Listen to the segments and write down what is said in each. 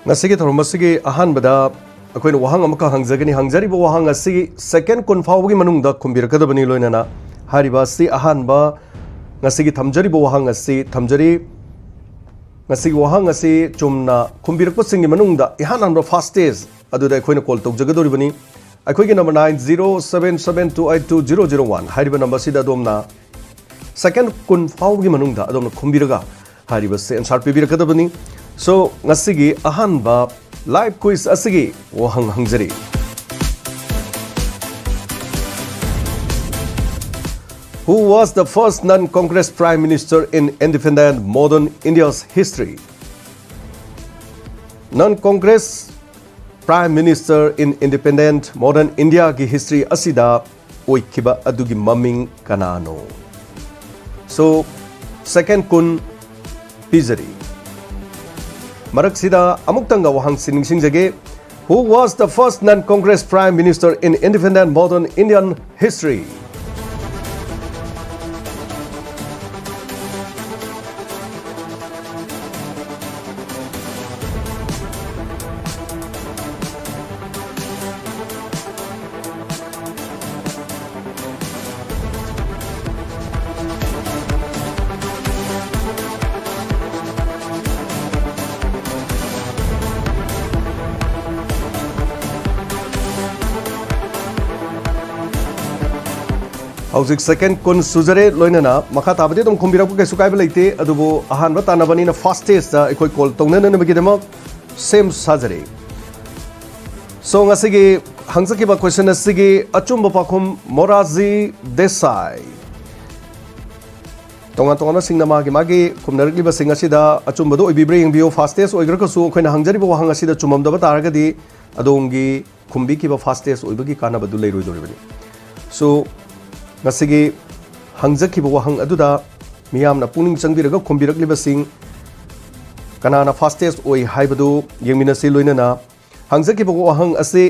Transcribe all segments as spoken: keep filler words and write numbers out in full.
ꯉꯁꯤꯒꯤ ꯊꯧꯔꯝ ꯑꯁꯤꯒꯤ ꯑꯍꯥꯟꯕꯗ ꯑꯩꯈꯣꯏꯅ ꯋꯥꯍꯪ ꯑꯃꯈꯛ ꯍꯪꯖꯒꯅꯤ꯫ ꯍꯪꯖꯔꯤꯕ ꯋꯥꯍꯪ ꯑꯁꯤ ꯁꯦꯀꯦꯟ ꯀꯨꯟ ꯐꯥꯎꯕꯒꯤ ꯃꯅꯨꯡꯗ ꯈꯨꯝꯕꯤꯔꯛꯀꯗꯕꯅꯤ꯫ ꯂꯣꯏꯅꯅ ꯍꯥꯏꯔꯤꯕ ꯑꯁꯤ ꯑꯍꯥꯟꯕ, ꯉꯁꯤꯒꯤ ꯊꯝꯖꯔꯤꯕ ꯋꯥꯍꯪ ꯑꯁꯤ ꯊꯝꯖꯔꯤ꯫ ꯉꯁꯤꯒꯤ ꯋꯥꯍꯪ ꯑꯁꯤ ꯆꯨꯝꯅ ꯈꯨꯝꯕꯤꯔꯛꯄꯁꯤꯡꯒꯤ ꯃꯅꯨꯡꯗ ꯏꯍꯥꯟ ꯍꯥꯟꯕ ꯐꯥꯁꯇꯦꯁ ꯑꯗꯨꯗ ꯑꯩꯈꯣꯏꯅ ꯀꯣꯜ ꯇꯧꯖꯒꯗꯧꯔꯤꯕꯅꯤ꯫ ꯑꯩꯈꯣꯏꯒꯤ number nine zero seven seven two eight two zero zero one ꯍꯥꯏꯔꯤꯕ ꯅꯝꯕꯔꯁꯤꯗ ꯑꯗꯣꯝꯅ ꯁꯦꯀꯦꯟ ꯀꯨꯟ ꯐꯥꯎꯕꯒꯤ ꯃꯅꯨꯡꯗ ꯑꯗꯣꯝꯅ ꯈꯨꯝꯕꯤꯔꯒ ꯍꯥꯏꯔꯤꯕꯁꯦ ꯑꯦꯟꯁꯥꯔ ꯄꯤꯕꯤꯔꯛꯀꯗꯕꯅꯤ꯫ ꯁꯣ, ꯉꯁꯤꯒꯤ ꯑꯍꯥꯟꯕ ꯂꯥꯏꯚ ꯀ꯭ꯋꯤꯖ ꯑꯁꯤꯒꯤ ꯋꯥꯍꯪ ꯍꯪꯖꯔꯤ꯫ Who was the first non-Congress Prime Minister in independent modern India's history? Non-Congress Prime Minister in independent modern Indiaꯒꯤ history ꯑꯁꯤꯗ ꯑꯣꯏꯈꯤꯕ ꯑꯗꯨꯒꯤ ꯃꯃꯤꯡ ꯀꯅꯥꯅꯣ? ꯁꯣ, ꯁꯦꯀꯦꯟ ꯀꯨꯟ ꯄꯤꯖꯔꯤ꯫ ꯃꯔꯛꯁꯤꯗ ꯑꯃꯨꯛꯇꯪꯒ ꯋꯥꯍꯪꯁꯤ ꯅꯤꯡꯁꯤꯡꯖꯒꯦ꯫ Who was the first non-Congress Prime Minister in independent modern Indian history? ꯍꯧꯖꯤꯛ ꯁꯦꯀꯦꯟ ꯀꯨꯟ ꯁꯨꯖꯔꯦ꯫ ꯂꯣꯏꯅꯅ ꯃꯈꯥ ꯇꯥꯕꯗꯤ ꯑꯗꯨꯝ ꯈꯨꯝꯕꯤꯔꯛꯄ ꯀꯩꯁꯨ ꯀꯥꯏꯕ ꯂꯩꯇꯦ, ꯑꯗꯨꯕꯨ ꯑꯍꯥꯟꯕ ꯇꯥꯟꯅꯕꯅꯤꯅ ꯐꯥꯁꯇꯦꯁꯇ ꯑꯩꯈꯣꯏ ꯀꯣꯜ ꯇꯧꯅꯅꯕꯒꯤꯗꯃꯛ ꯁꯦꯝ ꯁꯥꯖꯔꯤ꯫ ꯁꯣ, ꯉꯁꯤꯒꯤ ꯍꯪꯖꯈꯤꯕ ꯀꯣꯏꯁꯟ ꯑꯁꯤꯒꯤ ꯑꯆꯨꯝꯕ ꯄꯥꯎꯈꯨꯝ ꯃꯣꯔꯥꯖꯤ ꯗꯦꯁꯥꯏ꯫ ꯇꯣꯉꯥꯟ ꯇꯣꯉꯥꯟꯕꯁꯤꯡꯅ ꯃꯥꯒꯤ ꯃꯥꯒꯤ ꯈꯨꯝꯅꯔꯛꯂꯤꯕꯁꯤꯡ ꯑꯁꯤꯗ ꯑꯆꯨꯝꯕꯗꯨ ꯑꯣꯏꯕꯤꯕ꯭ꯔꯥ ꯌꯦꯡꯕꯤꯌꯨ꯫ ꯐꯥꯁꯇꯦꯁ ꯑꯣꯏꯈ꯭ꯔꯒꯁꯨ ꯑꯩꯈꯣꯏꯅ ꯍꯪꯖꯔꯤꯕ ꯋꯥꯍꯪ ꯑꯁꯤꯗ ꯆꯨꯝꯃꯝꯗꯕ ꯇꯥꯔꯒꯗꯤ ꯑꯗꯣꯝꯒꯤ ꯈꯨꯝꯕꯤꯈꯤꯕ ꯐꯥꯁꯇꯦꯁ ꯑꯣꯏꯕꯒꯤ ꯀꯥꯟꯅꯕꯗꯨ ꯂꯩꯔꯣꯏꯗꯧꯔꯤꯕꯅꯤ꯫ ꯁꯣ, ꯉꯁꯤꯒꯤ ꯍꯪꯖꯈꯤꯕ ꯋꯥꯍꯪ ꯑꯗꯨꯗ ꯃꯤꯌꯥꯝꯅ ꯄꯨꯛꯅꯤꯡ ꯆꯪꯕꯤꯔꯒ ꯈꯨꯝꯕꯤꯔꯛꯂꯤꯕꯁꯤꯡ ꯀꯅꯥꯅ ꯐꯥꯁꯇꯦꯁ ꯑꯣꯏ ꯍꯥꯏꯕꯗꯨ ꯌꯦꯡꯃꯤꯟꯅꯁꯤ꯫ ꯂꯣꯏꯅꯅ ꯍꯪꯖꯈꯤꯕ ꯋꯥꯍꯪ ꯑꯁꯤ,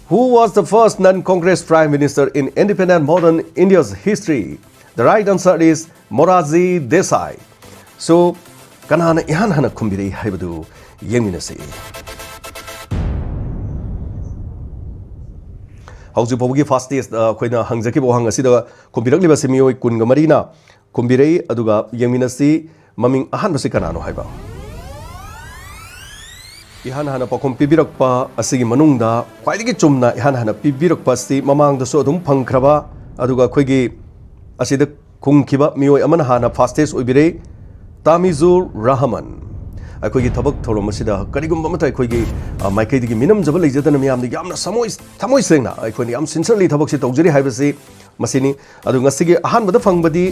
Who was the first non-Congress Prime Minister in independent modern India's history? The right answer is Morarji Desai. So, ꯀꯅꯥꯅ ꯏꯍꯥꯟ ꯍꯥꯟꯅ ꯈꯨꯝꯕꯤꯔꯛꯏ ꯍꯥꯏꯕꯗꯨ ꯌꯦꯡꯃꯤꯟꯅꯁꯤ꯫ ꯍꯧꯖꯤꯛ ꯐꯥꯎꯕꯒꯤ ꯐꯥꯁꯇꯦꯁꯇ ꯑꯩꯈꯣꯏꯅ ꯍꯪꯖꯈꯤꯕ ꯋꯥꯍꯪ ꯑꯁꯤꯗ ꯈꯨꯝꯕꯤꯔꯛꯂꯤꯕꯁꯤ ꯃꯤꯑꯣꯏ ꯀꯨꯟꯒ ꯃꯔꯤꯅ ꯈꯨꯝꯕꯤꯔꯛꯏ꯫ ꯑꯗꯨꯒ ꯌꯦꯡꯃꯤꯟꯅꯁꯤ, ꯃꯃꯤꯡ ꯑꯍꯥꯟꯕꯁꯤ ꯀꯅꯥꯅꯣ ꯍꯥꯏꯕ꯫ ꯏꯍꯥꯟ ꯍꯥꯟꯅ ꯄꯥꯎꯈꯨꯝ ꯄꯤꯕꯤꯔꯛꯄ ꯑꯁꯤꯒꯤ ꯃꯅꯨꯡꯗ ꯈ꯭ꯋꯥꯏꯗꯒꯤ ꯆꯨꯝꯅ ꯏꯍꯥꯟ ꯍꯥꯟꯅ ꯄꯤꯕꯤꯔꯛꯄ ꯑꯁꯤ ꯃꯃꯥꯡꯗꯁꯨ ꯑꯗꯨꯝ ꯐꯪꯈ꯭ꯔꯕ, ꯑꯗꯨꯒ ꯑꯩꯈꯣꯏꯒꯤ ꯑꯁꯤꯗ ꯈꯨꯝꯈꯤꯕ ꯃꯤꯑꯣꯏ ꯑꯃꯅ ꯍꯥꯟꯅ ꯐꯥꯁꯇꯦꯁ ꯑꯣꯏꯕꯤꯔꯦ, ꯇꯥꯃꯤꯖꯨꯔ ꯔꯍꯃꯟ꯫ ꯑꯩꯈꯣꯏꯒꯤ ꯊꯕꯛ ꯊꯧꯔꯝ ꯑꯁꯤꯗ ꯀꯔꯤꯒꯨꯝꯕ ꯑꯃꯠꯇ ꯑꯩꯈꯣꯏꯒꯤ, ꯑ, ꯃꯥꯏꯀꯩꯗꯒꯤ ꯃꯤꯅꯝꯖꯕ ꯂꯩꯖꯗꯅ ꯃꯤꯌꯥꯝꯅ ꯌꯥꯝꯅ ꯊꯃꯣꯏ, ꯊꯃꯣꯏ ꯁꯦꯡꯅ ꯑꯩꯈꯣꯏꯅ ꯌꯥꯝ sincerely ꯊꯕꯛꯁꯤ ꯇꯧꯖꯔꯤ ꯍꯥꯏꯕꯁꯤ ꯃꯁꯤꯅꯤ꯫ ꯑꯗꯨ ꯉꯁꯤꯒꯤ ꯑꯍꯥꯟꯕꯗ ꯐꯪꯕꯗꯤ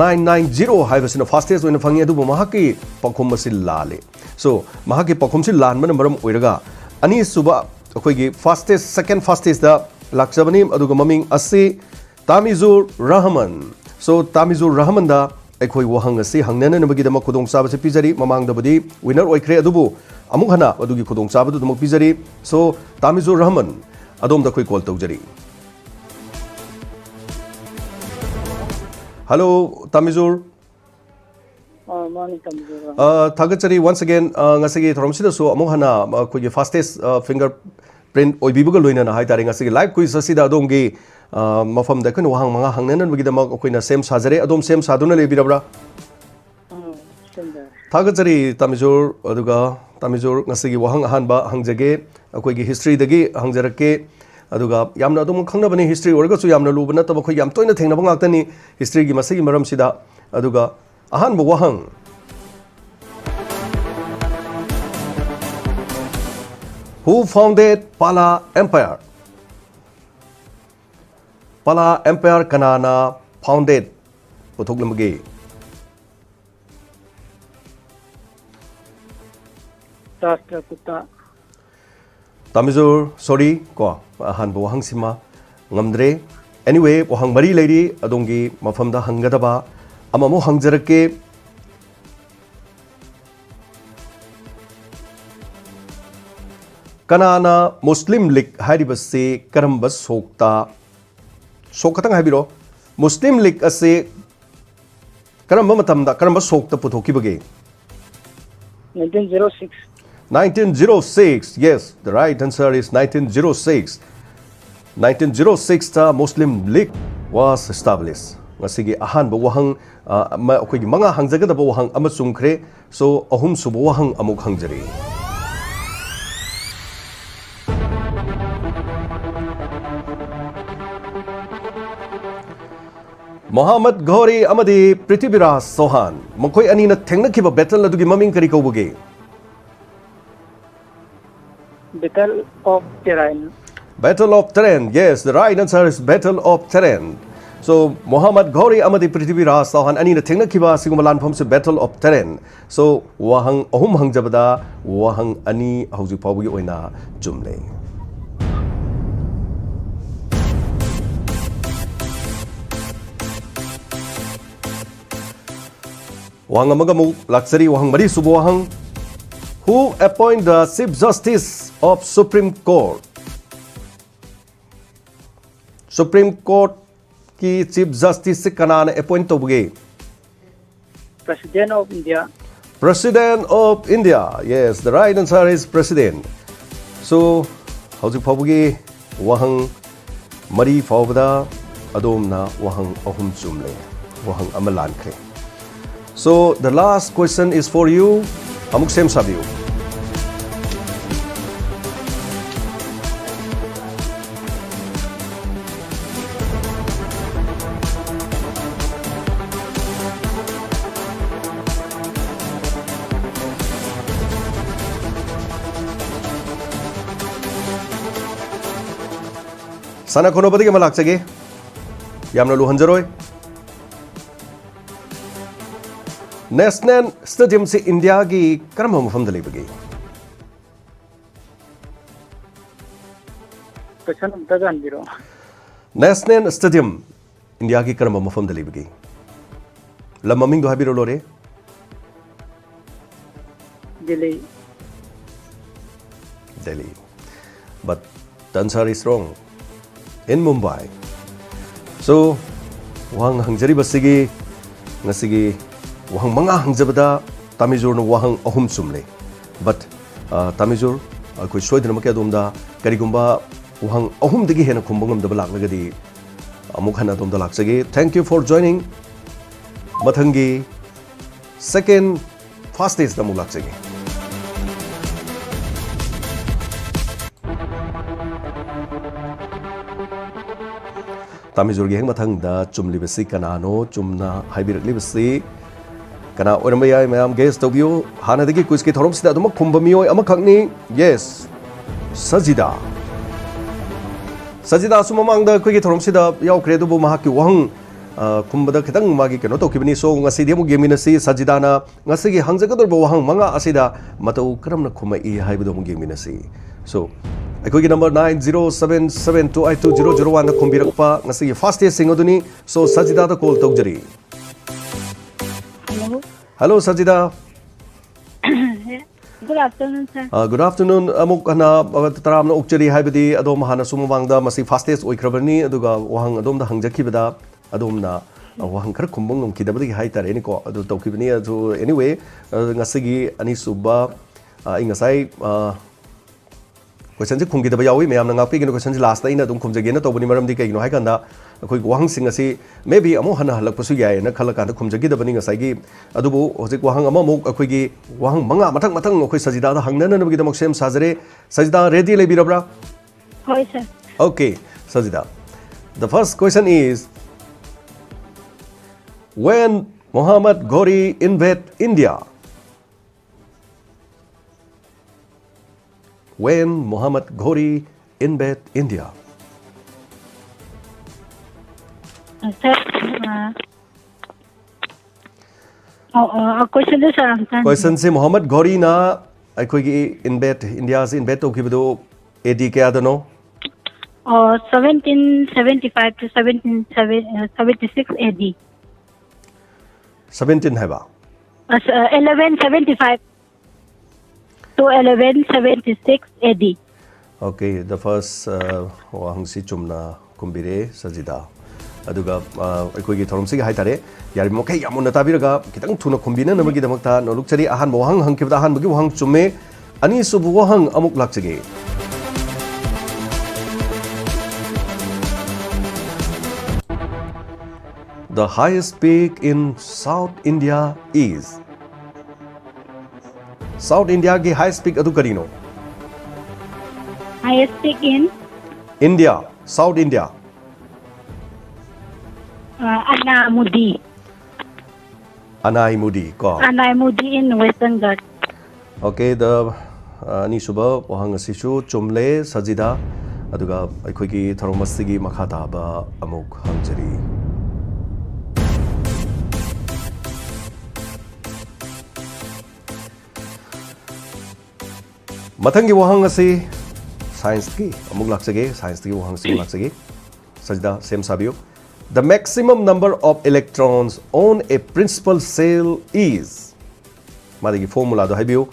nine nine zero ꯍꯥꯏꯕꯁꯤꯅ ꯐꯥꯁꯇꯦꯁ ꯑꯣꯏꯅ ꯐꯪꯉꯤ, ꯑꯗꯨꯕꯨ ꯃꯍꯥꯛꯀꯤ ꯄꯥꯎꯈꯨꯝ ꯑꯁꯤ ꯂꯥꯜꯂꯤ꯫ So, ꯃꯍꯥꯛꯀꯤ ꯄꯥꯎꯈꯨꯝꯁꯤ ꯂꯥꯟꯕꯅ ꯃꯔꯝ ꯑꯣꯏꯔꯒ ꯑꯅꯤꯁꯨꯕ ꯑꯩꯈꯣꯏꯒꯤ ꯐꯥꯁꯇꯦꯁ, second ꯐꯥꯁꯇꯦꯁꯇ ꯂꯥꯛꯆꯕꯅꯤ, ꯑꯗꯨꯒ ꯃꯃꯤꯡ ꯑꯁꯤ ꯇꯥꯃꯤꯖꯨꯔ ꯔꯍꯃꯟ꯫ So, ꯇꯥꯃꯤꯖꯨꯔ ꯔꯍꯃꯟꯗ ꯑꯩꯈꯣꯏ ꯋꯥꯍꯪ ꯑꯁꯤ ꯍꯪꯅꯅꯕꯒꯤꯗꯃꯛ ꯈꯨꯗꯣꯡꯆꯥꯕꯁꯤ ꯄꯤꯖꯔꯤ꯫ ꯃꯃꯥꯡꯗꯕꯨꯗꯤ winner ꯑꯣꯏꯈ꯭ꯔꯦ, ꯑꯗꯨꯕꯨ ꯑꯃꯨꯛ ꯍꯟꯅ ꯑꯗꯨꯒꯤ ꯈꯨꯗꯣꯡꯆꯥꯕꯗꯨ ꯑꯗꯨꯃꯛ ꯄꯤꯖꯔꯤ꯫ So, ꯇꯥꯃꯤꯖꯨꯔ ꯔꯍꯃꯟ, ꯑꯗꯣꯝꯗ ꯑꯩꯈꯣꯏ call ꯇꯧꯖꯔꯤ꯫ Hello, ꯇꯥꯃꯤꯖꯨꯔ꯫ ꯑꯥ, ꯃꯥꯅꯤ, ꯇꯥꯃꯤꯖꯨꯔ꯫ ꯑꯥ, ꯊꯥꯒꯠꯆꯔꯤ once again, ꯑꯥ, ꯉꯁꯤꯒꯤ ꯊꯧꯔꯝꯁꯤꯗꯁꯨ ꯑꯃꯨꯛ ꯍꯟꯅ, ꯑꯥ, ꯑꯩꯈꯣꯏꯒꯤ fastest, ꯑꯥ, finger print ꯑꯣꯏꯕꯤꯕꯒ ꯂꯣꯏꯅꯅ ꯍꯥꯏꯇꯥꯔꯦ, ꯉꯁꯤꯒꯤ live quiz ꯑꯁꯤꯗ ꯑꯗꯣꯝꯒꯤ, ꯑꯥ, ꯃꯐꯝꯗ ꯑꯩꯈꯣꯏꯅ ꯋꯥꯍꯪ ꯃꯉꯥ ꯍꯪꯅꯅꯕꯒꯤꯗꯃꯛ ꯑꯩꯈꯣꯏꯅ ꯁꯦꯝ ꯁꯥꯖꯔꯦ꯫ ꯑꯗꯣꯝ ꯁꯦꯝ ꯁꯥꯗꯨꯅ ꯂꯩꯕꯤꯔꯕ꯭ꯔꯥ? ꯑꯥ, ꯁꯦꯝꯖꯔꯦ꯫ ꯊꯥꯒꯠꯆꯔꯤ ꯇꯥꯃꯤꯖꯨꯔ꯫ ꯑꯗꯨꯒ ꯇꯥꯃꯤꯖꯨꯔ, ꯉꯁꯤꯒꯤ ꯋꯥꯍꯪ ꯑꯍꯥꯟꯕ ꯍꯪꯖꯒꯦ, ꯑꯩꯈꯣꯏꯒꯤ historyꯗꯒꯤ ꯍꯪꯖꯔꯛꯀꯦ꯫ ꯑꯗꯨꯒ ꯌꯥꯝꯅ ꯑꯗꯨꯝ ꯈꯪꯅꯕꯅꯤ, history ꯑꯣꯏꯔꯒꯁꯨ ꯌꯥꯝꯅ ꯂꯨꯕ ꯅꯠꯇꯕ, ꯑꯩꯈꯣꯏ ꯌꯥꯝ ꯇꯣꯏꯅ ꯊꯦꯡꯅꯕ ꯉꯥꯛꯇꯅꯤ historyꯒꯤ ꯃꯁꯤꯒꯤ ꯃꯔꯝꯁꯤꯗ꯫ ꯑꯗꯨꯒ ꯑꯍꯥꯟꯕ ꯋꯥꯍꯪ, Who founded Pala Empire? Pala Empire ꯀꯅꯥꯅ founded, ꯄꯨꯊꯣꯛꯂꯝꯕꯒꯦ? ꯔꯥꯁꯇ꯭ꯔꯀꯨꯇ꯫ ꯇꯥꯃꯤꯖꯨꯔ, sorry ꯀꯣ, ꯑꯍꯥꯟꯕ ꯋꯥꯍꯪꯁꯤꯃ ꯉꯝꯗ꯭ꯔꯦ꯫ Anyway, ꯋꯥꯍꯪ ꯃꯔꯤ ꯂꯩꯔꯤ ꯑꯗꯣꯝꯒꯤ ꯃꯐꯝꯗ ꯍꯪꯒꯗꯕ꯫ ꯑꯃꯃꯨꯛ ꯍꯪꯖꯔꯛꯀꯦ꯫ ꯀꯅꯥꯅ ꯃꯨꯁꯂꯤꯝ ꯂꯤꯒ ꯍꯥꯏꯔꯤꯕꯁꯤ ꯀꯔꯝꯕ ꯁꯣꯛꯇ, ꯁꯣꯛ ꯈꯛꯇꯪ ꯍꯥꯏꯕꯤꯔꯣ, ꯃꯨꯁꯂꯤꯝ ꯂꯤꯒ ꯑꯁꯤ ꯀꯔꯝꯕ ꯃꯇꯝꯗ, ꯀꯔꯝꯕ ꯁꯣꯛꯇ ꯄꯨꯊꯣꯛꯈꯤꯕꯒꯦ? Nineteen zero six. Nineteen zero six. Yes, the right answer is nineteen zero six. Nineteen zero six ꯇ Muslim League was established. ꯉꯁꯤꯒꯤ ꯑꯍꯥꯟꯕ ꯋꯥꯍꯪ, ꯑ, ꯑꯃ, ꯑꯩꯈꯣꯏꯒꯤ ꯃꯉꯥ ꯍꯪꯖꯒꯗꯕ ꯋꯥꯍꯪ ꯑꯃ ꯆꯨꯝꯈ꯭ꯔꯦ꯫ So, ꯑꯍꯨꯝꯁꯨꯕ ꯋꯥꯍꯪ ꯑꯃꯨꯛ ꯍꯪꯖꯔꯤ꯫ ꯃꯣꯍꯥꯃꯗ ꯘꯧꯔꯤ ꯑꯃꯗꯤ ꯄ꯭ꯔꯤꯊꯤꯕꯤꯔꯥꯖ ꯆꯧꯍꯥꯟ, ꯃꯈꯣꯏ ꯑꯅꯤꯅ ꯊꯦꯡꯅꯈꯤꯕ battle ꯑꯗꯨꯒꯤ ꯃꯃꯤꯡ ꯀꯔꯤ ꯀꯧꯕꯒꯦ? Battle of Tarain. Battle of Tarain. Yes, the right answer is Battle of Tarain. So, ꯃꯣꯍꯥꯃꯗ ꯘꯧꯔꯤ ꯑꯃꯗꯤ ꯄ꯭ꯔꯤꯊꯤꯕꯤꯔꯥꯖ ꯆꯧꯍꯥꯟ ꯑꯅꯤꯅ ꯊꯦꯡꯅꯈꯤꯕ ꯑꯁꯤꯒꯨꯝꯕ ꯂꯥꯟꯐꯝꯁꯦ Battle of Tarain. So, ꯋꯥꯍꯪ ꯑꯍꯨꯝ ꯍꯪꯖꯕꯗ ꯋꯥꯍꯪ ꯑꯅꯤ ꯍꯧꯖꯤꯛ ꯐꯥꯎꯕꯒꯤ ꯑꯣꯏꯅ ꯆꯨꯝꯂꯦ꯫ ꯋꯥꯍꯪ ꯑꯃꯒ ꯑꯃꯨꯛ ꯂꯥꯛꯆꯔꯤ, ꯋꯥꯍꯪ ꯃꯔꯤꯁꯨꯕ ꯋꯥꯍꯪ꯫ Who appoint the Chief Justice of Supreme Court? Supreme Court ꯀꯤ Chief Justice ꯁꯤ ꯀꯅꯥꯅ appoint ꯇꯧꯕꯒꯦ? President of India. President of India. Yes, the right answer is President. So, ꯍꯧꯖꯤꯛ ꯐꯥꯎꯕꯒꯤ ꯋꯥꯍꯪ ꯃꯔꯤ ꯐꯥꯎꯕꯗ ꯑꯗꯣꯝꯅ ꯋꯥꯍꯪ ꯑꯍꯨꯝ ꯆꯨꯝꯂꯦ, ꯋꯥꯍꯪ ꯑꯃ ꯂꯥꯟꯈ꯭ꯔꯦ꯫ So, the last question is for you. ꯑꯃꯨꯛ ꯁꯦꯝ ꯁꯥꯕꯤꯌꯨ꯫ ꯁꯥꯟꯅ ꯈꯣꯠꯅꯕꯗꯒꯤ ꯑꯃ ꯂꯥꯛꯆꯒꯦ, ꯌꯥꯝꯅ ꯂꯨꯍꯟꯖꯔꯣꯏ꯫ National Stadium ꯁꯤ ꯏꯟꯗꯤꯌꯥꯒꯤ ꯀꯔꯝꯕ ꯃꯐꯝꯗ ꯂꯩꯕꯒꯦ? Question ꯑꯝꯇꯒ ꯍꯟꯕꯤꯔꯛꯑꯣ꯫ National Stadium ꯏꯟꯗꯤꯌꯥꯒꯤ ꯀꯔꯝꯕ ꯃꯐꯝꯗ ꯂꯩꯕꯒꯦ? ꯂꯝ ꯃꯃꯤꯡꯗꯣ ꯍꯥꯏꯕꯤꯔꯣ ꯂꯣꯏꯔꯦ꯫ Delhi. Delhi. But the answer is wrong. In Mumbai. So, ꯋꯥꯍꯪ ꯍꯪꯖꯔꯤꯕꯁꯤꯒꯤ, ꯉꯁꯤꯒꯤ ꯋꯥꯍꯪ ꯃꯉꯥ ꯍꯪꯖꯕꯗ ꯇꯥꯃꯤꯖꯨꯔꯅ ꯋꯥꯍꯪ ꯑꯍꯨꯝ ꯆꯨꯝꯂꯦ꯫ But, ꯑ, ꯇꯥꯃꯤꯖꯨꯔ, ꯑꯩꯈꯣꯏ ꯁꯣꯏꯗꯅꯃꯛꯀꯤ ꯑꯗꯣꯝꯗ ꯀꯔꯤꯒꯨꯝꯕ ꯋꯥꯍꯪ ꯑꯍꯨꯝꯗꯒꯤ ꯍꯦꯟꯅ ꯈꯨꯝꯕ ꯉꯝꯗꯕ ꯂꯥꯛꯂꯒꯗꯤ ꯑꯃꯨꯛ ꯍꯟꯅ ꯑꯗꯣꯝꯗ ꯂꯥꯛꯆꯒꯦ꯫ Thank you for joining. ꯃꯊꯪꯒꯤ second fastest ꯑꯃꯨꯛ ꯂꯥꯛꯆꯒꯦ꯫ ꯇꯥꯃꯤꯖꯨꯔꯒꯤ ꯍꯦꯛ ꯃꯊꯪꯗ ꯆꯨꯝꯂꯤꯕꯁꯤ ꯀꯅꯥꯅꯣ? ꯆꯨꯝꯅ ꯍꯥꯏꯕꯤꯔꯛꯂꯤꯕꯁꯤ ꯀꯅꯥ ꯑꯣꯏꯔꯝꯕ ꯌꯥꯏ? ꯃꯌꯥꯝ guess ꯇꯧꯕꯤꯌꯨ꯫ ꯍꯥꯟꯅꯗꯒꯤ quizꯀꯤ ꯊꯧꯔꯝꯁꯤꯗ ꯑꯗꯨꯃꯛ ꯈꯨꯝꯕ ꯃꯤꯑꯣꯏ ꯑꯃꯈꯛꯅꯤ꯫ Yes, ꯁꯖꯤꯗꯥ꯫ ꯁꯖꯤꯗꯥꯁꯨ ꯃꯃꯥꯡꯗ ꯑꯩꯈꯣꯏꯒꯤ ꯊꯧꯔꯝꯁꯤꯗ ꯌꯥꯎꯈ꯭ꯔꯦ, ꯑꯗꯨꯕꯨ ꯃꯍꯥꯛꯀꯤ ꯋꯥꯍꯪ, ꯑ, ꯈꯨꯝꯕꯗ ꯈꯤꯇꯪ ꯃꯥꯒꯤ ꯀꯩꯅꯣ ꯇꯧꯈꯤꯕꯅꯤ꯫ So, ꯉꯁꯤꯗꯤ ꯑꯃꯨꯛ ꯌꯦꯡꯃꯤꯟꯅꯁꯤ, ꯁꯖꯤꯗꯥꯅ ꯉꯁꯤꯒꯤ ꯍꯪꯖꯒꯗꯧꯔꯤꯕ ꯋꯥꯍꯪ ꯃꯉꯥ ꯑꯁꯤꯗ ꯃꯇꯧ ꯀꯔꯝꯅ ꯈꯨꯝꯃꯛꯏ ꯍꯥꯏꯕꯗꯨ ꯑꯃꯨꯛ ꯌꯦꯡꯃꯤꯟꯅꯁꯤ꯫ So, ꯑꯩꯈꯣꯏꯒꯤ number nine zero seven seven two eight two zero zero oneꯗ ꯈꯨꯝꯕꯤꯔꯛꯄ ꯉꯁꯤꯒꯤ fastestꯁꯤꯡ ꯑꯗꯨꯅꯤ꯫ So, ꯁꯖꯤꯗꯥꯗ call ꯇꯧꯖꯔꯤ꯫ Hello. Hello, ꯁꯖꯤꯗꯥ꯫ Good afternoon, sir. ꯑ, good afternoon꯫ ꯑꯃꯨꯛ ꯍꯟꯅ, ꯑ, ꯇꯔꯥꯝꯅ ꯑꯣꯛꯆꯔꯤ, ꯍꯥꯏꯕꯗꯤ ꯑꯗꯣꯝ ꯍꯥꯟꯅꯁꯨ ꯃꯃꯥꯡꯗ ꯃꯁꯤ fastest ꯑꯣꯏꯈ꯭ꯔꯕꯅꯤ, ꯑꯗꯨꯒ ꯋꯥꯍꯪ ꯑꯗꯣꯝꯗ ꯍꯪꯖꯈꯤꯕꯗ ꯑꯗꯣꯝꯅ, ꯑ, ꯋꯥꯍꯪ ꯈꯔ ꯈꯨꯝꯕ ꯉꯝꯈꯤꯗꯕꯗꯒꯤ ꯍꯥꯏꯇꯥꯔꯦꯅꯦꯀꯣ, ꯑꯗꯨ ꯇꯧꯈꯤꯕꯅꯤ꯫ ꯑꯗꯨ anyway, ꯑ, ꯉꯁꯤꯒꯤ ꯑꯅꯤꯁꯨꯕ, ꯑ, ꯑꯩ ꯉꯁꯥꯏ, ꯑ, questionꯁꯦ ꯈꯨꯝꯈꯤꯗꯕ ꯌꯥꯎꯏ, ꯃꯌꯥꯝꯅ ꯉꯥꯛꯄꯤꯒꯅꯨ꯫ Questionꯁꯦ lastꯇ ꯑꯩꯅ ꯑꯗꯨꯝ ꯈꯨꯝꯖꯒꯦꯅ ꯇꯧꯕꯅꯤ, ꯃꯔꯝꯗꯤ ꯀꯩꯒꯤꯅꯣ ꯍꯥꯏꯀꯥꯟꯗ ꯑꯩꯈꯣꯏꯒꯤ ꯋꯥꯍꯪꯁꯤꯡ ꯑꯁꯤ maybe ꯑꯃꯨꯛ ꯍꯟꯅ ꯍꯜꯂꯛꯄꯁꯨ ꯌꯥꯏꯌꯦꯅ ꯈꯜꯂꯀꯥꯟꯗ ꯈꯨꯝꯖꯈꯤꯗꯕꯅꯤ ꯉꯁꯥꯏꯒꯤ꯫ ꯑꯗꯨꯕꯨ ꯍꯧꯖꯤꯛ ꯋꯥꯍꯪ ꯑꯃꯃꯨꯛ, ꯑꯩꯈꯣꯏꯒꯤ ꯋꯥꯍꯪ ꯃꯉꯥ ꯃꯊꯪ ꯃꯊꯪ ꯑꯩꯈꯣꯏ ꯁꯖꯤꯗꯥꯗ ꯍꯪꯅꯅꯕꯒꯤꯗꯃꯛ ꯁꯦꯝ ꯁꯥꯖꯔꯦ꯫ ꯁꯖꯤꯗꯥ, ready ꯂꯩꯕꯤꯔꯕ꯭ꯔꯥ? ꯍꯣꯏ, sir. Okay, ꯁꯖꯤꯗꯥ꯫ The first question is, when Muhammad Ghori invade India? When Muhammad Ghori invade India? Sir, uh, oh, uh, questionꯗꯨ, sir, ꯑꯝꯇ ꯍꯟꯕꯤꯌꯨ꯫ Questionꯁꯤ ꯃꯨꯍꯝꯃꯗ ꯘꯣꯔꯤꯅ ꯑꯩꯈꯣꯏꯒꯤ invade, Indiaꯁꯤ invade ꯇꯧꯈꯤꯕꯗꯨ A D ꯀꯌꯥꯗꯅꯣ? Oh, seventeen seventy-five to seventeen seventy-six A D. Seventeen ꯍꯥꯏꯕ? ꯑꯁ, ꯑ, eleven seventy-five to eleven seventy-six A D. Okay, the first, uh, ꯋꯥꯍꯪꯁꯤ ꯆꯨꯝꯅ ꯈꯨꯝꯕꯤꯔꯦ, ꯁꯖꯤꯗꯥ꯫ ꯑꯗꯨꯒ ꯑ, ꯑꯩꯈꯣꯏꯒꯤ ꯊꯧꯔꯝꯁꯤꯒꯤ ꯍꯥꯏꯇꯥꯔꯦ, ꯌꯥꯔꯤꯕ ꯃꯈꯩ ꯌꯥꯝ ꯃꯨꯟꯅ ꯇꯥꯕꯤꯔꯒ ꯈꯤꯇꯪ ꯊꯨꯅ ꯈꯨꯝꯕꯤꯅꯅꯕꯒꯤꯗꯃꯛꯇ ꯅꯣꯂꯨꯛꯆꯔꯤ꯫ ꯑꯍꯥꯟꯕ ꯋꯥꯍꯪ ꯍꯪꯈꯤꯕꯗ ꯑꯍꯥꯟꯕꯒꯤ ꯋꯥꯍꯪ ꯆꯨꯝꯃꯦ꯫ ꯑꯅꯤꯁꯨꯕ ꯋꯥꯍꯪ ꯑꯃꯨꯛ ꯂꯥꯛꯆꯒꯦ꯫ The highest peak in South India is. South Indiaꯒꯤ highest peak ꯑꯗꯨ ꯀꯔꯤꯅꯣ? Highest peak in India, South India. uh, Anamudi. Anaimudi ꯀꯣ꯫ Anamudi in Western Ghat. Okay, the ꯑꯅꯤꯁꯨꯕ ꯋꯥꯍꯪ ꯑꯁꯤꯁꯨ ꯆꯨꯝꯂꯦ ꯁꯖꯤꯗꯥ꯫ ꯑꯗꯨꯒ ꯑꯩꯈꯣꯏꯒꯤ ꯊꯧꯔꯝ ꯑꯁꯤꯒꯤ ꯃꯈꯥ ꯇꯥꯕ ꯑꯃꯨꯛ ꯍꯪꯖꯔꯤ꯫ ꯃꯊꯪꯒꯤ ꯋꯥꯍꯪ ꯑꯁꯤ ꯁꯥꯏꯟꯁꯀꯤ ꯑꯃꯨꯛ ꯂꯥꯛꯆꯒꯦ, ꯁꯥꯏꯟꯁꯇꯒꯤ ꯋꯥꯍꯪꯁꯤ ꯑꯃꯨꯛ ꯂꯥꯛꯆꯒꯦ꯫ ꯁꯖꯤꯗꯥ, ꯁꯦꯝ ꯁꯥꯕꯤꯌꯨ꯫ The maximum number of electrons on a principal shell is. ꯃꯥꯒꯤ ꯐꯣꯔꯃꯨꯂꯥꯗꯣ ꯍꯥꯏꯕꯤꯌꯨ꯫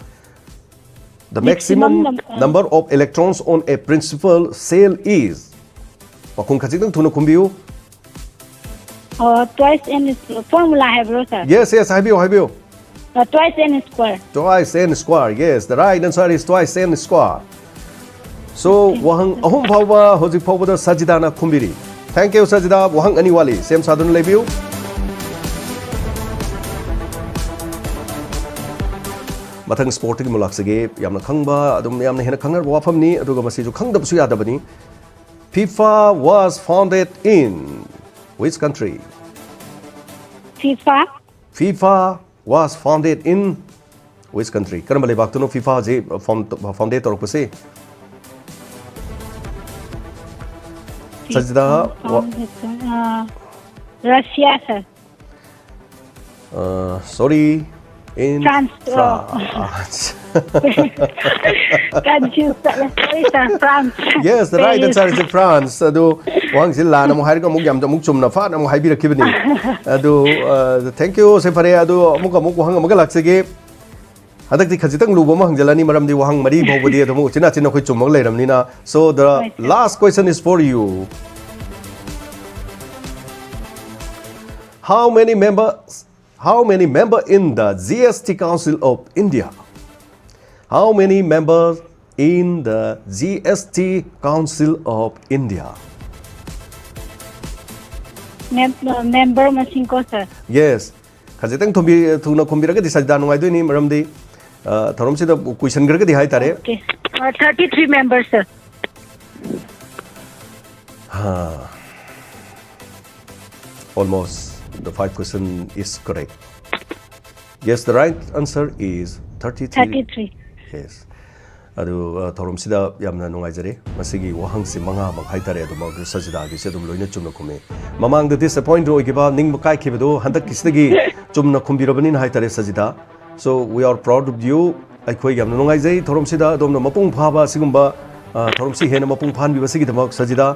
The maximum Maximum num- number of electrons on a principal shell is. ꯄꯥꯎꯈꯨꯝ ꯈꯖꯤꯛꯇꯪ ꯊꯨꯅ ꯈꯨꯝꯕꯤꯌꯨ꯫ Uh, twice n square formula ꯍꯥꯏꯕ꯭ꯔꯣ, sir? Yes, yes, ꯍꯥꯏꯕꯤꯌꯨ, ꯍꯥꯏꯕꯤꯌꯨ꯫ Uh, twice n square. Twice n square. Yes, the right answer is twice n square. So, ꯋꯥꯍꯪ ꯑꯍꯨꯝ ꯐꯥꯎꯕ ꯍꯧꯖꯤꯛ ꯐꯥꯎꯕꯗ ꯁꯖꯤꯗꯥꯅ ꯈꯨꯝꯕꯤꯔꯤ꯫ Thank you, ꯁꯖꯤꯗꯥ꯫ ꯋꯥꯍꯪ ꯑꯅꯤ ꯋꯥꯠꯂꯤ꯫ ꯁꯦꯝ ꯁꯥꯗꯨꯅ ꯂꯩꯕꯤꯌꯨ꯫ ꯃꯊꯪ ꯁ꯭ꯄꯣꯔꯠꯇꯒꯤ ꯑꯃꯨꯛ ꯂꯥꯛꯆꯒꯦ꯫ ꯌꯥꯝꯅ ꯈꯪꯕ, ꯑꯗꯨꯝ ꯌꯥꯝꯅ ꯍꯦꯟꯅ ꯈꯪꯅꯔꯕ ꯋꯥꯐꯝꯅꯤ, ꯑꯗꯨꯒ ꯃꯁꯤꯁꯨ ꯈꯪꯗꯕꯁꯨ ꯌꯥꯗꯕꯅꯤ꯫ FIFA was founded in which country? FIFA. FIFA was founded in which country? ꯀꯔꯝꯕ ꯂꯩꯕꯥꯛꯇꯅꯣ FIFA ꯁꯤ found- founded ꯇꯧꯔꯛꯄꯁꯤ? ꯁꯖꯤꯗꯥ, ꯋꯥ- Uh, Russia, sir. Uh, sorry, in France. Oh. France. Confused. Sorry, sir. France. Yes, the right answer is France. ꯑꯗꯨ ꯋꯥꯍꯪꯁꯤ ꯂꯥꯟꯅ ꯑꯃꯨꯛ ꯍꯥꯏꯔꯒ ꯑꯃꯨꯛ ꯌꯥꯝ ꯑꯃꯨꯛ ꯆꯨꯝꯅ ꯐꯥꯅ ꯑꯃꯨꯛ ꯍꯥꯏꯕꯤꯔꯛꯈꯤꯕꯅꯤ꯫ ꯑꯗꯨ, uh, thank you, ꯁꯦ ꯐꯔꯦ꯫ ꯑꯗꯨ ꯑꯃꯨꯛ ꯑꯃꯨꯛ ꯋꯥꯍꯪ ꯑꯃꯒ ꯂꯥꯛꯆꯒꯦ꯫ ꯍꯟꯗꯛꯇꯤ ꯈꯖꯤꯛꯇꯪ ꯂꯨꯕ ꯑꯃ ꯍꯪꯖꯜꯂꯅꯤ, ꯃꯔꯝꯗꯤ ꯋꯥꯍꯪ ꯃꯔꯤ ꯐꯥꯎꯕꯗꯤ ꯑꯗꯨꯝ ꯎꯆꯤꯟ ꯅꯥꯆꯤꯟ ꯑꯩꯈꯣꯏ ꯆꯨꯝꯃꯒ ꯂꯩꯔꯕꯅꯤꯅ꯫ So the Right, sir. last question is for you. How many members? How many member in the G S T Council of India? How many members in the G S T Council of India? Mem member ꯃꯁꯤꯡ ꯀꯣ sir? Yes. ꯈꯖꯤꯛꯇꯪ ꯊꯨꯝꯕꯤ ꯊꯨꯅ ꯈꯨꯝꯕꯤꯔꯒꯗꯤ ꯁꯖꯤꯗꯥ ꯅꯨꯡꯉꯥꯏꯗꯣꯏꯅꯤ, ꯃꯔꯝꯗꯤ ꯑ, ꯊꯧꯔꯝꯁꯤꯗ ꯀꯨꯏꯁꯟꯈ꯭ꯔꯒꯗꯤ ꯍꯥꯏꯇꯥꯔꯦ. Okay. Uh, thirty three members sir. Ha. Almost the five question is correct. Yes, the right answer is thirty three. Thirty three. Yes. ꯑꯗꯨ ꯑ, ꯊꯧꯔꯝꯁꯤꯗ ꯌꯥꯝꯅ ꯅꯨꯡꯉꯥꯏꯖꯔꯦ, ꯃꯁꯤꯒꯤ ꯋꯥꯍꯪꯁꯤ ꯃꯉꯥꯃꯛ ꯍꯥꯏꯇꯥꯔꯦ, ꯑꯗꯨꯃꯛ ꯁꯖꯤꯗꯥꯒꯤꯁꯦ ꯑꯗꯨꯝ ꯂꯣꯏꯅ ꯆꯨꯝꯅ ꯈꯨꯝꯃꯤ. ꯃꯃꯥꯡꯗ disappoint ꯑꯣꯏꯈꯤꯕ, ꯅꯤꯡꯕ ꯀꯥꯏꯈꯤꯕꯗꯣ ꯍꯟꯗꯛꯀꯤꯁꯤꯗꯒꯤ ꯆꯨꯝꯅ ꯈꯨꯝꯕꯤꯔꯕꯅꯤꯅ ꯍꯥꯏꯇꯥꯔꯦ ꯁꯖꯤꯗꯥ. So we are proud of you. ꯑꯩꯈꯣꯏ ꯌꯥꯝꯅ ꯅꯨꯡꯉꯥꯏꯖꯩ ꯊꯧꯔꯝꯁꯤꯗ ꯑꯗꯣꯝꯅ ꯃꯄꯨꯡ ꯐꯥꯕ ꯑꯁꯤꯒꯨꯝꯕ ꯑ, ꯊꯧꯔꯝꯁꯤ ꯍꯦꯟꯅ ꯃꯄꯨꯡ ꯐꯥꯍꯟꯕꯤꯕꯁꯤꯒꯤꯗꯃꯛ ꯁꯖꯤꯗꯥ.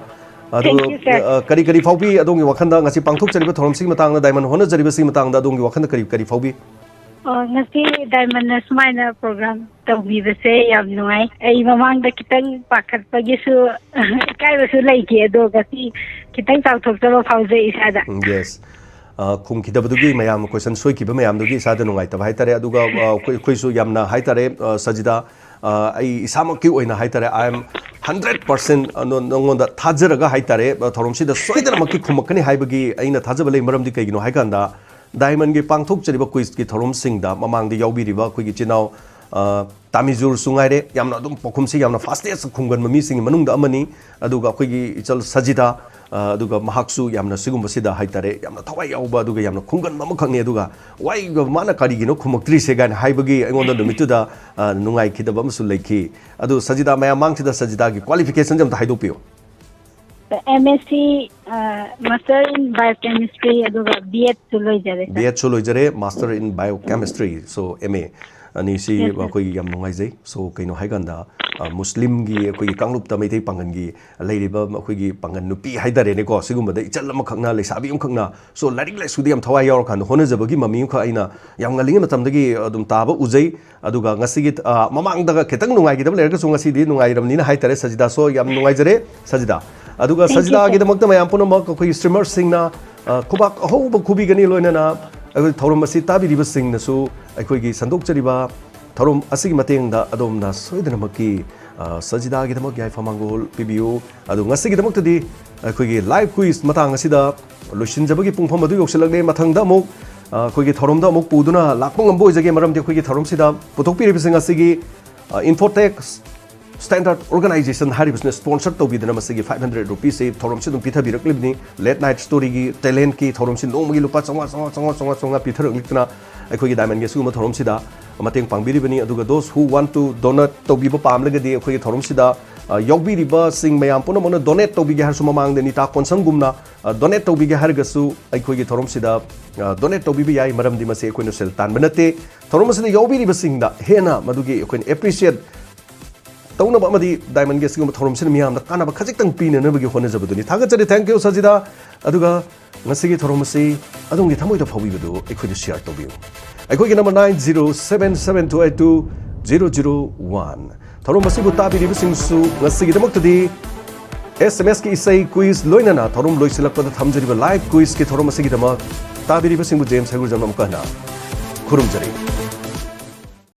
ꯑꯗꯨ Thank you, sir. ꯑ, ꯀꯔꯤ ꯀꯔꯤ ꯐꯥꯎꯕꯤ ꯑꯗꯣꯝꯒꯤ ꯋꯥꯈꯜꯗ ꯉꯁꯤ ꯄꯥꯡꯊꯣꯛꯆꯔꯤꯕ ꯊꯧꯔꯝꯁꯤꯒꯤ ꯃꯇꯥꯡꯗ ꯗꯥꯏꯃꯟ ꯍꯣꯠꯅꯖꯔꯤꯕꯁꯤꯒꯤ ꯃꯇꯥꯡꯗ ꯑꯗꯣꯝꯒꯤ ꯋꯥꯈꯜꯗ ꯀꯔꯤ ꯀꯔꯤ ꯐꯥꯎꯕꯤ? ꯑꯣ, ꯉꯁꯤ ꯗꯥꯏꯃꯟꯅ ꯁꯨꯃꯥꯏꯅ ꯄ꯭ꯔꯣꯒ꯭ꯔꯥꯝ ꯇꯧꯕꯤꯕꯁꯦ ꯌꯥꯝ ꯅꯨꯡꯉꯥꯏ꯫ ꯑꯩ ꯃꯃꯥꯡꯗ ꯈꯤꯇꯪ ꯄꯥꯈꯠꯄꯒꯤꯁꯨ ꯏꯀꯥꯏꯕꯁꯨ ꯂꯩꯈꯤ, ꯑꯗꯣ ꯉꯁꯤ ꯈꯤꯇꯪ ꯆꯥꯎꯊꯣꯛꯆꯕ ꯐꯥꯎꯖꯩ ꯏꯁꯥꯗ꯫ ꯎꯝ, yes. ꯑ, ꯈꯨꯝꯈꯤꯗꯕꯗꯨꯒꯤ ꯃꯌꯥꯝ ꯀꯣꯏꯁꯟ ꯁꯣꯏꯈꯤꯕ ꯃꯌꯥꯝꯗꯨꯒꯤ ꯏꯁꯥꯗ ꯅꯨꯡꯉꯥꯏꯇꯕ ꯍꯥꯏꯇꯥꯔꯦ. ꯑꯗꯨꯒ ꯑ, ꯑꯩꯈꯣꯏ ꯑꯩꯈꯣꯏꯁꯨ ꯌꯥꯝꯅ ꯍꯥꯏꯇꯥꯔꯦ, ꯑ, ꯁꯖꯤꯗꯥ, ꯑ, ꯑꯩ ꯏꯁꯥꯃꯛꯀꯤ ꯑꯣꯏꯅ ꯍꯥꯏꯇꯥꯔꯦ, I am hundred percent ꯅꯉꯣꯟꯗ ꯊꯥꯖꯔꯒ ꯍꯥꯏꯇꯥꯔꯦ, ꯑ, ꯊꯧꯔꯝꯁꯤꯗ ꯁꯣꯏꯗꯅꯃꯛꯀꯤ ꯈꯨꯝꯃꯛꯀꯅꯤ ꯍꯥꯏꯕꯒꯤ ꯑꯩꯅ ꯊꯥꯖꯕ ꯂꯩ꯫ ꯃꯔꯝꯗꯤ ꯀꯩꯒꯤꯅꯣ ꯍꯥꯏꯀꯥꯟꯗ ꯗꯥꯏꯃꯟꯒꯤ ꯄꯥꯡꯊꯣꯛꯆꯔꯤꯕ ꯀ꯭ꯋꯤꯖꯀꯤ ꯊꯧꯔꯝꯁꯤꯡꯗ ꯃꯃꯥꯡꯗ ꯌꯥꯎꯕꯤꯔꯤꯕ ꯑꯩꯈꯣꯏꯒꯤ ꯏꯆꯤꯟ ꯏꯅꯥꯎ, ꯑ, ꯇꯥꯃꯤꯖꯨꯔꯁꯨ ꯉꯥꯏꯔꯦ, ꯌꯥꯝꯅ ꯑꯗꯨꯝ ꯄꯥꯎꯈꯨꯝꯁꯤ ꯌꯥꯝꯅ fastest ꯈꯨꯝꯒꯟꯕ ꯃꯤꯁꯤꯡꯒꯤ ꯃꯅꯨꯡꯗ ꯑꯃꯅꯤ꯫ ꯑꯗꯨꯒ ꯑꯩꯈꯣꯏꯒꯤ ꯏꯆꯜ ꯁꯖꯤꯗꯥ, ꯑ, ꯑꯗꯨꯒ ꯃꯍꯥꯛꯁꯨ ꯌꯥꯝꯅ ꯁꯤꯒꯨꯝꯕꯁꯤꯗ ꯍꯥꯏꯇꯥꯔꯦ, ꯌꯥꯝꯅ ꯊꯋꯥꯏ ꯌꯥꯎꯕ ꯑꯗꯨꯒ ꯌꯥꯝꯅ ꯈꯨꯝꯒꯟꯕ ꯑꯃꯈꯛꯅꯤ꯫ ꯑꯗꯨꯒ ꯋꯥꯏꯒ ꯃꯥꯅ ꯀꯔꯤꯒꯤꯅꯣ ꯈꯨꯝꯃꯛꯇ꯭ꯔꯤꯁꯦ ꯀꯥꯏꯅ ꯍꯥꯏꯕꯒꯤ ꯑꯩꯉꯣꯟꯗ ꯅꯨꯃꯤꯠꯇꯨꯗ, ꯑ, ꯅꯨꯡꯉꯥꯏꯈꯤꯗꯕ ꯑꯃꯁꯨ ꯂꯩꯈꯤ꯫ ꯑꯗꯨ ꯁꯖꯤꯗꯥ ꯃꯌꯥꯝ ꯃꯥꯡꯁꯤꯗ ꯁꯖꯤꯗꯥꯒꯤ qualificationꯁꯦ ꯑꯝꯇ ꯍꯥꯏꯗꯣꯛꯄꯤꯌꯨ꯫ M S C, uh, Master in Biochemistry, ꯑꯗꯨꯒ B Ed ꯁꯨ ꯂꯣꯏꯖꯔꯦ, sir. B Ed ꯁꯨ ꯂꯣꯏꯖꯔꯦ, Master in Biochemistry, so M A ꯑꯅꯤꯁꯤ Yes, sir. ꯑꯩꯈꯣꯏꯒꯤ ꯌꯥꯝ ꯅꯨꯡꯉꯥꯏꯖꯩ꯫ So ꯀꯩꯅꯣ ꯍꯥꯏꯀꯥꯟꯗ, ꯑ, ꯃꯨꯁꯂꯤꯝꯒꯤ ꯑꯩꯈꯣꯏꯒꯤ ꯀꯥꯡꯂꯨꯞꯇ ꯃꯩꯇꯩ ꯄꯥꯡꯒꯜꯒꯤ ꯂꯩꯔꯤꯕ ꯑꯩꯈꯣꯏꯒꯤ ꯄꯥꯡꯒꯜ ꯅꯨꯄꯤ ꯍꯥꯏꯇꯥꯔꯦꯅꯦꯀꯣ, ꯁꯤꯒꯨꯝꯕꯗ ꯏꯆꯜ ꯑꯃꯈꯛꯅ, ꯂꯩꯁꯥꯕꯤ ꯑꯃꯈꯛꯅ, so ꯂꯥꯏꯔꯤꯛ ꯂꯥꯏꯁꯨꯗ ꯌꯥꯝ ꯊꯋꯥꯏ ꯌꯥꯎꯔꯀꯥꯟꯗ ꯍꯣꯠꯅꯖꯕꯒꯤ ꯃꯃꯤ ꯑꯃꯈꯛ ꯑꯩꯅ ꯌꯥꯝ ꯉꯜꯂꯤꯉꯩ ꯃꯇꯝꯗꯒꯤ ꯑꯗꯨꯝ ꯇꯥꯕ ꯎꯖꯩ꯫ ꯑꯗꯨꯒ ꯉꯁꯤꯒꯤ, ꯑ, ꯃꯃꯥꯡꯗꯒ ꯈꯤꯇꯪ ꯅꯨꯡꯉꯥꯏꯈꯤꯗꯕ ꯂꯩꯔꯒꯁꯨ ꯉꯁꯤꯗꯤ ꯅꯨꯡꯉꯥꯏꯔꯕꯅꯤꯅ ꯍꯥꯏꯇꯥꯔꯦ ꯁꯖꯤꯗꯥ꯫ So ꯌꯥꯝ ꯅꯨꯡꯉꯥꯏꯖꯔꯦ ꯁꯖꯤꯗꯥ꯫ ꯑꯗꯨꯒ Thank you, sir. ꯁꯖꯤꯗꯥꯒꯤꯗꯃꯛꯇ ꯃꯌꯥꯝ ꯄꯨꯝꯅꯃꯛ ꯑꯩꯈꯣꯏꯒꯤ streamerꯁꯤꯡꯅ ꯑ, ꯈꯨꯕꯥꯛ ꯑꯍꯧꯕ ꯈꯨꯕꯤꯒꯅꯤ꯫ ꯂꯣꯏꯅꯅ ꯑꯩꯈꯣꯏ ꯊꯧꯔꯝ ꯑꯁꯤ ꯇꯥꯕꯤꯔꯤꯕꯁꯤꯡꯅꯁꯨ ꯑꯩꯈꯣꯏꯒꯤ ꯁꯟꯗꯣꯛꯆꯔꯤꯕ ꯊꯧꯔꯝ ꯑꯁꯤꯒꯤ ꯃꯇꯦꯡꯗ ꯑꯗꯣꯝꯅ ꯁꯣꯏꯗꯅꯃꯛꯀꯤ, ꯑ, ꯁꯖꯤꯗꯥꯒꯤꯗꯃꯛ ꯌꯥꯏꯐ ꯃꯪꯒꯣꯜ ꯄꯤꯕꯤꯌꯨ꯫ ꯑꯗꯨ ꯉꯁꯤꯒꯤꯗꯃꯛꯇꯗꯤ ꯑꯩꯈꯣꯏꯒꯤ live quiz ꯃꯇꯥꯡ ꯑꯁꯤꯗ ꯂꯣꯏꯁꯤꯟꯖꯕꯒꯤ ꯄꯨꯡꯐꯝ ꯑꯗꯨ ꯌꯧꯁꯤꯜꯂꯛꯂꯦ꯫ ꯃꯊꯪꯗ ꯑꯃꯨꯛ, ꯑ, ꯑꯩꯈꯣꯏꯒꯤ ꯊꯧꯔꯝꯗ ꯑꯃꯨꯛ ꯄꯨꯗꯨꯅ ꯂꯥꯛꯄ ꯉꯝꯕ ꯑꯣꯏꯖꯒꯦ, ꯃꯔꯝꯗꯤ ꯑꯩꯈꯣꯏꯒꯤ ꯊꯧꯔꯝꯁꯤꯗ ꯄꯨꯊꯣꯛꯄꯤꯔꯤꯕꯁꯤꯡ ꯑꯁꯤꯒꯤ, ꯑ, Infotech Standard Organization ꯍꯥꯏꯔꯤꯕꯁꯤꯅ sponsor ꯇꯧꯕꯤꯗꯨꯅ ꯃꯁꯤꯒꯤ five hundred rupees ꯁꯤ ꯊꯧꯔꯝꯁꯤ ꯑꯗꯨꯝ ꯄꯤꯊꯕꯤꯔꯛꯂꯤꯕꯅꯤ꯫ Late Night Storyꯒꯤ talentꯀꯤ ꯊꯧꯔꯝꯁꯤ ꯅꯣꯡꯃꯒꯤ ꯂꯨꯄꯥ ꯆꯥꯝꯃꯉꯥ, ꯆꯥꯝꯃꯉꯥ, ꯆꯥꯝꯃꯉꯥ, ꯆꯥꯝꯃꯉꯥ, ꯆꯥꯝꯃꯉꯥ ꯄꯤꯊꯔꯛꯂꯤꯗꯅ ꯑꯩꯈꯣꯏꯒꯤ Diamondꯒꯤ ꯑꯁꯤꯒꯨꯝꯕ ꯊꯧꯔꯝꯁꯤꯗ ꯃꯇꯦꯡ ꯄꯥꯡꯕꯤꯔꯤꯕꯅꯤ꯫ ꯑꯗꯨꯒ those who want to donate ꯇꯧꯕꯤꯕ ꯄꯥꯝꯂꯒꯗꯤ ꯑꯩꯈꯣꯏꯒꯤ ꯊꯧꯔꯝꯁꯤꯗ, ꯑ, ꯌꯥꯎꯕꯤꯔꯤꯕꯁꯤꯡ ꯃꯌꯥꯝ ꯄꯨꯝꯅꯃꯛꯅ donate ꯇꯧꯕꯤꯒꯦ ꯍꯥꯏꯔꯁꯨ, ꯃꯃꯥꯡꯗ ꯅꯤꯇꯥ ꯀꯣꯟꯁꯪꯒꯨꯝꯅ, ꯑ, donate ꯇꯧꯕꯤꯒꯦ ꯍꯥꯏꯔꯒꯁꯨ ꯑꯩꯈꯣꯏꯒꯤ ꯊꯧꯔꯝꯁꯤꯗ, ꯑ, donate ꯇꯧꯕꯤꯕ ꯌꯥꯏ, ꯃꯔꯝꯗꯤ ꯃꯁꯤ ꯑꯩꯈꯣꯏꯅ ꯁꯦꯜ ꯇꯥꯟꯕ ꯅꯠꯇꯦ꯫ ꯊꯧꯔꯝ ꯑꯁꯤꯗ ꯌꯥꯎꯕꯤꯔꯤꯕꯁꯤꯡꯗ ꯍꯦꯟꯅ ꯃꯗꯨꯒꯤ ꯑꯩꯈꯣꯏꯅ appreciate ꯇꯧꯅꯕ ꯑꯃꯗꯤ Diamondꯒꯤ ꯑꯁꯤꯒꯨꯝꯕ ꯊꯧꯔꯝꯁꯤꯅ ꯃꯤꯌꯥꯝꯗ ꯀꯥꯟꯅꯕ ꯈꯖꯤꯛꯇꯪ ꯄꯤꯅꯅꯕꯒꯤ ꯍꯣꯠꯅꯖꯕꯗꯨꯅꯤ꯫ ꯊꯥꯒꯠꯆꯔꯤ꯫ Thank you, ꯁꯖꯤꯗꯥ꯫ ꯑꯗꯨꯒ ꯉꯁꯤꯒꯤ ꯊꯧꯔꯝ ꯑꯁꯤ ꯑꯗꯣꯝꯒꯤ ꯊꯃꯣꯏꯗ ꯐꯥꯎꯕꯤꯕꯗꯨ ꯑꯩꯈꯣꯏꯗ share ꯇꯧꯕꯤꯌꯨ꯫ ꯑꯩꯈꯣꯏꯒꯤ number nine zero seven seven two eight two zero zero one꯫ ꯊꯧꯔꯝ ꯑꯁꯤꯕꯨ ꯇꯥꯕꯤꯔꯤꯕꯁꯤꯡꯁꯨ ꯉꯁꯤꯒꯤꯗꯃꯛꯇꯗꯤ SMSꯀꯤ ꯏꯁꯩ quiz ꯂꯣꯏꯅꯅ ꯊꯧꯔꯝ ꯂꯣꯏꯁꯤꯜꯂꯛꯄꯗ ꯊꯝꯖꯔꯤꯕ live quizꯀꯤ ꯊꯧꯔꯝ ꯑꯁꯤꯒꯤꯗꯃꯛ ꯇꯥꯕꯤꯔꯤꯕꯁꯤꯡꯕꯨ ꯖꯦꯝꯁ ꯍꯩꯒ꯭ꯔꯨꯖꯝꯅ ꯑꯃꯨꯛꯀ ꯍꯟꯅ ꯈꯨꯔꯨꯝꯖꯔꯤ꯫